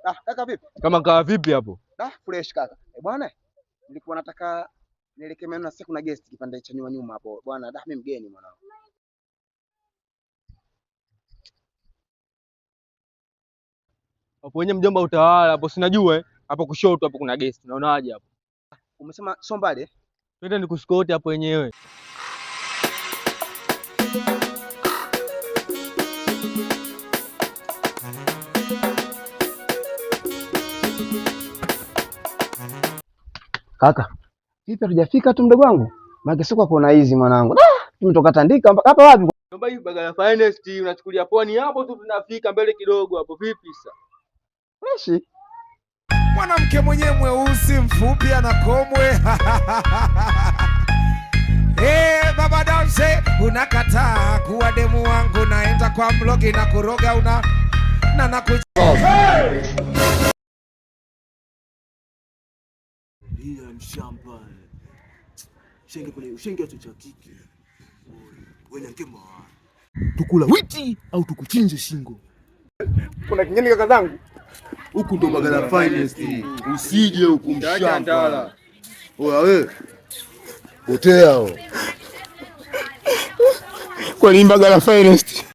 Ah, kaka vipi? Kama kaa vipi hapo? Ah, fresh kaka. Eh, bwana, nilikuwa nataka nielekee maeneo na kuna guest kipande cha nyuma nyuma hapo. Bwana, da mimi mgeni mwanangu. Hapo wenyewe mjomba utawala hapo, sinajua eh. Hapo kushoto hapo kuna guest. Unaonaje hapo? Umesema sio mbali eh? Twende nikuskote hapo wenyewe. Kaka, vipi hatujafika tu mdogo wangu? Maana sio kwa kona hizi mwanangu. Da, tumetoka Tandika mpaka hapa wapi? Mjomba, hii Bagala Finest unachukulia pwani hapo tu tunafika mbele kidogo hapo. Vipi sasa? Fresh. Mwanamke mwenyewe mweusi mfupi anakomwe. Hey, baba danse unakataa kuwa demu wangu, naenda kwa mlogi na kuroga una na naku Ila mshamba shenge kule ushenge watu cha kike wewe tukula witi au tukuchinje shingo. Kuna kingine kaka zangu huku ndo Bagala Finest, usije huku mshamba. Oya wewe potea. Kwa nini Bagala Finest?